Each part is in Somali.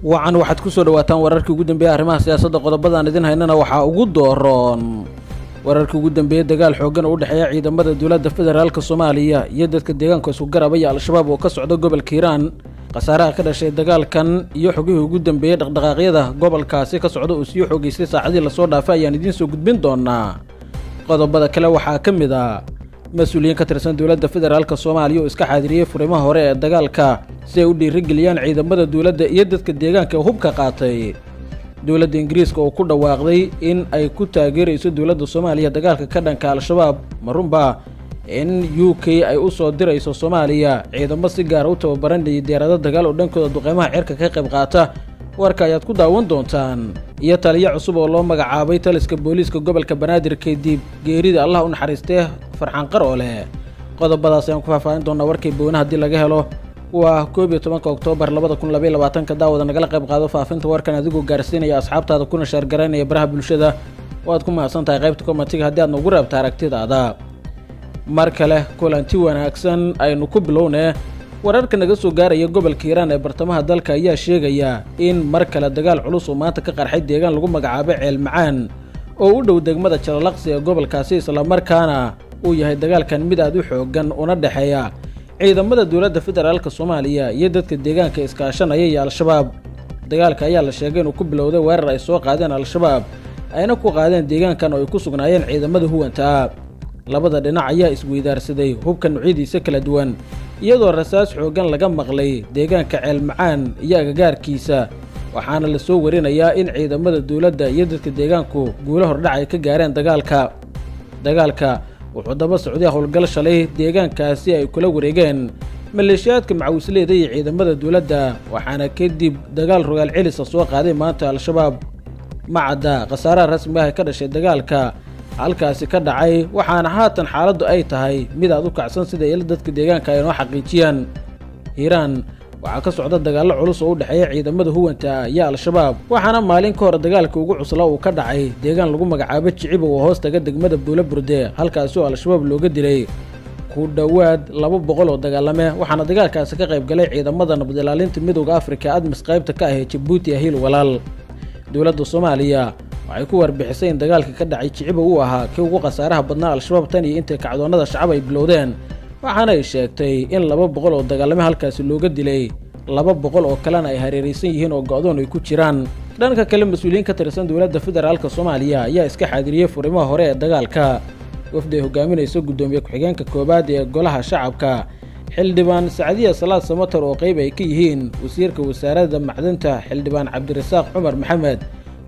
Wacan, waxaad ku soo dhawaataan wararkii ugu dambeeyay arrimaha siyaasadda. Qodobadaan idin haynana waxaa ugu dooroon wararkii ugu dambeeyey dagaal xooggan oo u dhexeeya ciidamada dowladda federaalka Soomaaliya iyo dadka deegaanka isku garabaya Al-Shabaab oo ka socda gobolka Hiiraan. Khasaaraha ka dhashay dagaalkan iyo xogihii ugu dambeeyey dhaqdhaqaaqyada gobolkaasi ka socda oo sii xoogeystay saacadii lasoo dhaafay ayaan idiin soo gudbin doonaa. Qodobada kale waxaa ka mid ah mas-uuliyiin ka tirsan dowladda federaalka Soomaaliya oo iska xaadiriyey furimaha hore ee dagaalka si ay u dhiirigeliyaan ciidamada dowladda iyo dadka deegaanka ee hubka qaatay. Dowladda Ingiriiska oo ku dhawaaqday in ay ku taageerayso dowladda Soomaaliya dagaalka ka dhanka Al-Shabaab. Marunba in UK ay u soo dirayso Soomaaliya ciidamo si gaara u tababaranayay diyaarado dagaal oo dhankooda duqeymaha cirka ka qayb qaata, warka ayaad ku daawan doontaan. Iyo taliyo cusub oo loo magacaabay taliska booliiska gobolka Banaadir kadib geerida Allah u naxariistee Farxaan Qaroole. Qodobadaas ayaan ku faahfaahin doonaa warkay boona haddii laga helo. Waa 11-ka Oktoobar 2022. Daawada nagala qayb qaado faafinta warkan adigoo gaarsiinaya asxaabtaada kuna shaargaraynaya baraha bulshada. Waad ku mahadsan tahay qaybta komatiga haddii aad noogu reebta aragtidaada. Mar kale kulanti wanaagsan, aynu ku bilownee wararka naga soo gaaraya gobolka Hiiraan ee bartamaha dalka ayaa sheegaya in mar kale dagaal culus oo maanta ka qarxay deegaan lagu magacaabo Ceel Macaan oo u dhow degmada Jalalaqsi ee gobolkaasi, islamarkaana uu yahay dagaalkan mid aad u xoogan una dhexeeya ciidamada dowladda federaalka Soomaaliya iyo dadka deegaanka iskaashanaya iyo Al-Shabaab. Dagaalka ayaa la sheegay inuu ku bilowday weerar ay soo qaadeen Al-Shabaab ayna ku qaadeen deegaankan oo ay ku sugnaayeen ciidamada huwanta. Labada dhinac ayaa isweydaarsaday hubka noocyadiisa kala duwan, iyadoo rasaas xooggan laga maqlay deegaanka Ceel Macaan iyo agagaarkiisa, waxaana la soo warinayaa in ciidamada dowladda iyo dadka deegaanku guulo hordhac ay ka gaareen dagaalka. Dagaalka wuxuu daba socday howlgal shalay deegaankaasi ay kula wareegeen maleeshiyaadka macawisleeda iyo ciidamada dowladda, waxaana kadib dagaal rogaal celisa soo qaaday maanta Al-Shabaab. Ma cadda khasaaraha rasmiga ah ee ka dhashay dagaalka halkaasi ka dhacay, waxaana haatan xaaladdu ay tahay mid aad u kacsan sida ila dadka deegaanka ay noo xaqiijiyaan. Hiiraan waxaa ka socda dagaallo culus oo u dhexeeya ciidamada huwanta iyo Al-Shabaab, waxaana maalin ka hor dagaalka ugu cuslaa uu ka dhacay deegaan lagu magacaabo Jicibo oo hoos taga degmada Buulo Burde, halkaasi oo Al-Shabaab looga dilay ku dhowaad 200 oo dagaalame, waxaana dagaalkaasi ka qayb galay ciidamada nabad ilaalinta Midowda Afrika ADMIS qaybta ka ah ee Jabuuti Hiil Walaal. Dowladda Soomaaliya waxay ku warbixisay in dagaalka ka dhacay Jicibo uu ahaa kii ugu khasaaraha badnaa Al-Shabaab tan iyo intay kacdoonnada shacab ay bilowdeen, waxaana ay sheegtay in 200 oo dagaalame halkaasi looga dilay, 200 oo kalena ay hareeraysan yihiin oo go'doon ay ku jiraan. Dhanka kale, mas-uuliyiin ka tirsan dowladda federaalka Soomaaliya ayaa iska xaadiriyey furimaha hore ee dagaalka. Wafdi ay hogaaminayso guddoomiye ku-xigeenka koowaad ee golaha shacabka xildhibaan Sacdiya Salaad Samatar oo qayb ay ka yihiin wasiirka wasaaradda macdanta xildhibaan Cabdirasaaq Cumar Maxamed,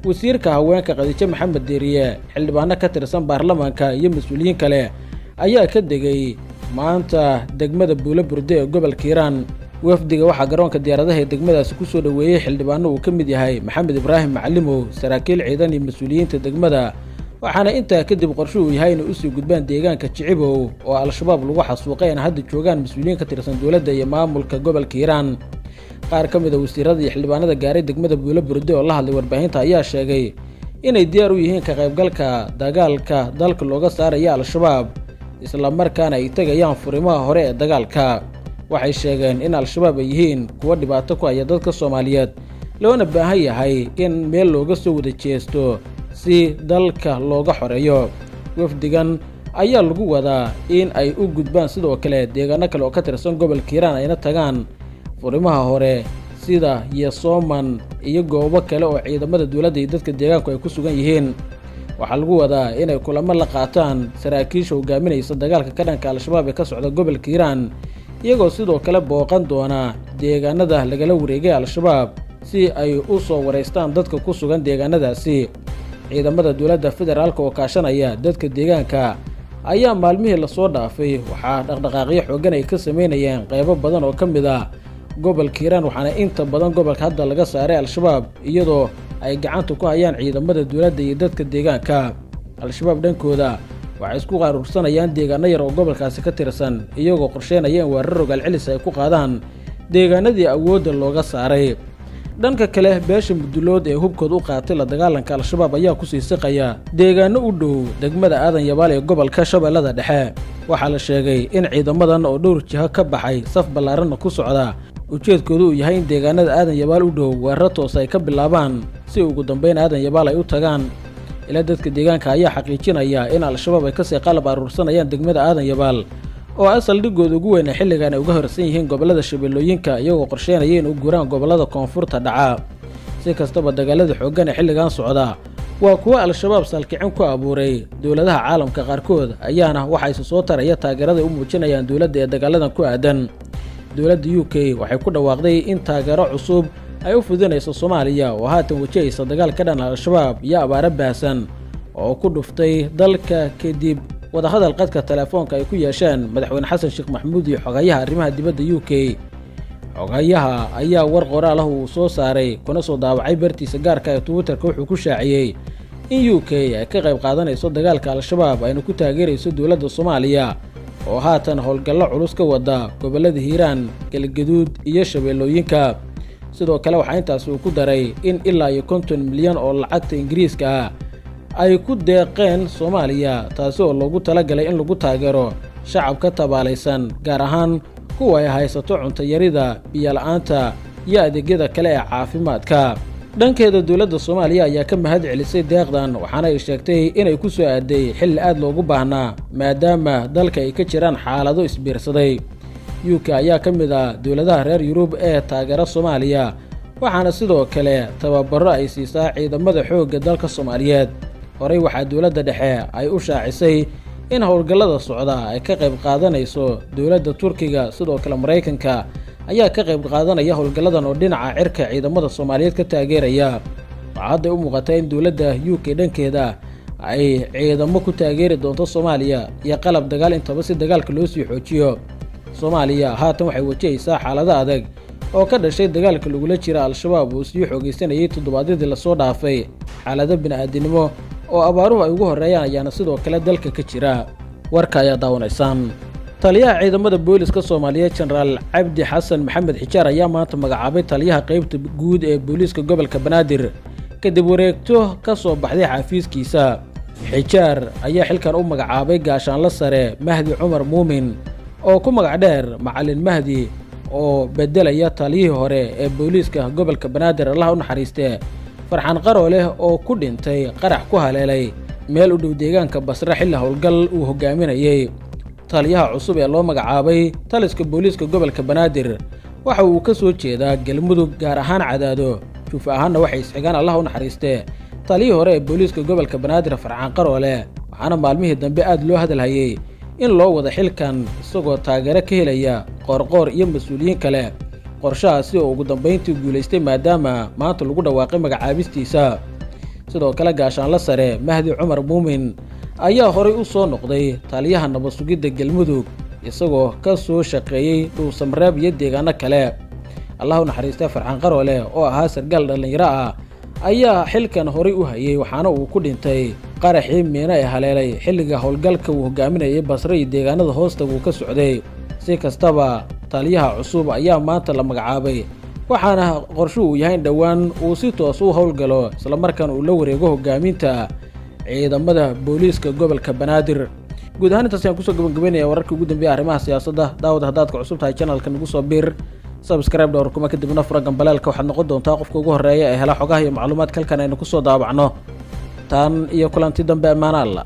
wasiirka haweenka Khadiijo Maxamed Deeriye, xildhibaano ka tirsan baarlamaanka iyo mas-uuliyiin kale ayaa ka degay maanta degmada Buulo Burde ee gobolka Hiiraan. Wafdiga waxaa garoonka diyaaradaha ee degmadaasi ku soo dhoweeyey xildhibaano uu ka mid yahay Maxamed Ibraahim Macalimow, saraakiil ciidan iyo mas-uuliyiinta degmada, waxaana intaa kadib qorshe uu yahay inay usii gudbaan deegaanka Jicibow oo Al-Shabaab lagu xasuuqay ayna hadda joogaan mas-uuliyiin ka tirsan dowladda iyo maamulka gobolka Hiiraan. Qaar ka mid a wasiirada iyo xildhibaanada gaaray degmada Buulo Burde oo la hadlay warbaahinta ayaa sheegay inay diyaar u yihiin ka qaybgalka dagaalka dalka looga saaraya Al-Shabaab, islamarkaana ay tegayaan furimaha hore ee dagaalka. Waxay sheegeen in Al-Shabaab ay yihiin kuwo dhibaato ku haya dadka Soomaaliyeed, loona baahan yahay in meel looga soo wada jeesto si dalka looga xoreeyo. Wafdigan ayaa lagu wadaa in ay u gudbaan sidoo kale deegaano kale oo ka tirsan gobolka Hiiraan ayna tagaan furimaha hore sida Yosooman iyo goobo kale oo ciidamada dowladda iyo dadka deegaanku ay ku sugan yihiin. Waxaa lagu wadaa inay kulamo la qaataan saraakiisha hogaaminaysa dagaalka ka dhanka Al-Shabaab ee ka socda gobolka Hiiraan, iyagoo sidoo kale booqan doona deegaanada lagala wareegay Al-Shabaab si ay u soo wareystaan dadka ku sugan deegaanadaasi. Ciidamada dowladda federaalka oo kaashanaya dadka deegaanka ayaa maalmihii lasoo dhaafay waxaa dhaqdhaqaaqyo xooggan ay ka sameynayeen qaybo badan oo ka mid ah gobolka Hiiraan, waxaana inta badan gobolka hadda laga saaray Al-Shabaab iyadoo ay gacanta ku hayaan ciidamada dowladda iyo dadka deegaanka. Al-Shabaab dhankooda waxay isku qaaruursanayaan deegaano yar oo gobolkaasi ka tirsan, iyagoo qorsheynaya in weerar rogaal celis ay ku qaadaan deegaanadii awoodda looga saaray. Dhanka kale, beesha Mudulood ee hubkood u qaatay la dagaalanka Al-Shabaab ayaa kusii siqaya deegaano u dhow degmada Aadan Yabaal ee gobolka Shabeellada Dhexe. Waxaa la sheegay in ciidamadan oo dhowr jiho ka baxay saf ballaaranna ku socda ujeedkoodu uu yahay in deegaanada Aadan Yabaal u dhow weeraro toos ay ka bilaabaan si ugu dambeyn Aadan Yabaal ay u tagaan. Ilaa dadka deegaanka ayaa xaqiijinaya in Al-Shabaab ay kasii qalab aruursanayaan degmada Aadan Yabaal oo asal dhigooda ugu weyn xilligan ay uga horsan yihiin gobollada Shabeellooyinka, iyagoo qorsheynaya in u guuraan gobollada koonfurta dhaca. Si kastaba, dagaalada xooggan ee xilligan socda waa kuwo Al-Shabaab salkicin ku abuuray dowladaha caalamka qaarkood, ayaana waxa isa soo taraya taageerada u muujinayaan dowladda ee dagaaladan ku aadan. Dowladda UK waxay ku dhawaaqday in taageero cusub ay u fudinayso Soomaaliya oo haatan wajahaysa dagaal ka dhan Al-Shabaab iyo abaaro baahsan oo ku dhuftay dalka, kadib wadahadal qadka telefoonka ay ku yeesheen Madaxweyne Xasan Sheekh Maxamuud iyo xogayaha arrimaha dibadda UK. Xogayaha ayaa war qoraal ah uu soo saaray kuna soo daabacay bartiisa gaarka ee Twitterka wuxuu ku shaaciyey in UK ay ka qayb qaadanayso dagaalka Al-Shabaab ayna ku taageerayso dowladda Soomaaliya oo haatan howlgallo culus ka wada gobollada Hiiraan, Galgaduud iyo Shabeellooyinka. Sidoo kale waxaa intaasi uu ku daray in ilaa iyo 50 milyan oo lacagta Ingiriiska ah ay ku deeqeen Soomaaliya, taasi oo loogu talagalay in lagu taageero shacabka tabaalaysan, gaar ahaan kuwa ay haysato cunto yarida, biyo la'aanta iyo adeegyada kale ee caafimaadka. Dhankeeda, dowladda Soomaaliya ayaa ka mahad celisay deeqdan, waxaana ay sheegtay inay ku soo aaday xilli aad loogu baahnaa maadaama dalka ay ka jiraan xaalado isbiirsaday. UK ayaa ka mid ah dowladaha reer Yurub ee taageera Soomaaliya, waxaana sidoo kale tababaro ay siisaa ciidamada xoogga dalka Soomaaliyeed. Horey waxaa dowladda dhexe ay u shaacisay in howlgallada socda ay ka qayb qaadanayso dowladda Turkiga. Sidoo kale Maraykanka ayaa ka qayb qaadanaya howlgalladan oo dhinaca cirka ciidamada Soomaaliyeed ka taageeraya. Waxaa hadday u muuqataa in dowladda UK dhankeeda ay ciidamo ku taageeri doonto Soomaaliya iyo qalab dagaal intaba si dagaalka loo sii xoojiyo. Soomaaliya haatan waxay wajahaysaa xaalado adag oo ka dhashay dagaalka lagula jira Al-Shabaab uu sii xoogaysanayay toddobaadyadii lasoo dhaafay. Xaalado bini'aadinimo oo abaaruhu ay ugu horreeyaan ayaana sidoo kale dalka ka jira. Warka ayaa daawanaysaan. Taliyaha ciidamada booliska Soomaaliyeed Jenaraal Cabdi Xasan Maxamed Xijaar ayaa maanta magacaabay taliyaha qeybta guud ee booliiska gobolka Banaadir kadib wareegto ka soo baxday xafiiskiisa. Xijaar ayaa xilkan u magacaabay gaashaanla sare Mahdi Cumar Muumin oo ku magac dheer Macalin Mahdi, oo beddelaya taliyihii hore ee booliiska gobolka Banaadir, Allah u naxariistee, Farxaan Qarooleh, oo ku dhintay qarax ku haleelay meel u dhow deegaanka Basre xilli howlgal uu hogaaminayey. Taliyaha cusub ee loo magacaabay taliska booliiska gobolka Banaadir waxa uu ka soo jeedaa Galmudug, gaar ahaan Cadaado. Juuf ahaanna waxay isxigaan, Allah u naxariistee, taliyihii hore ee booliiska gobolka Banaadir Farxaan Qaroole, waxaana maalmihii dambe aad loo hadalhayey in loo wada xilkan isagoo taageero ka helaya Qoorqoor iyo mas-uuliyiin kale, qorshahaasi oo ugu dambayntii guulaystay maadaama maanta lagu dhawaaqay magacaabistiisa. Sidoo kale gaashaanla sare Mahdi Cumar Muumin ayaa horay u soo noqday taliyaha nabad sugidda Galmudug, isagoo ka soo shaqeeyey Dhuusamreeb iyo deegaano kale. Allah u naxariista Farxaan Qaroole oo ahaa sargaal dhallinyaro ah ayaa xilkan horay u hayay, waxaana uu ku dhintay qaraxii miino ee haleelay xilliga howlgalka uu hogaaminayay Basre iyo deegaanada hoosta uu ka socday. Si kastaba, taliyaha cusub ayaa maanta la magacaabay, waxaana qorshu uu yahay in dhowaan uu si toos u howlgalo islamarkaana uu la wareego hogaaminta ciidamada booliiska gobolka Banaadir. Guud ahaan intaas ayaan kusoo gabagabeynaya wararkii ugu dambeeya arrimaha siyaasadda. Daawad, haddaad ka cusub tahay channelka nagu soo biir, subscribe dhowr kuma, kadibna fura gambaleelka. Waxaad noqon doontaa qofka ugu horreeya ee hela xogaha iyo macluumaadka halkan aynu kusoo daabacno. Tan iyo kulanti dambe, ammaano alla.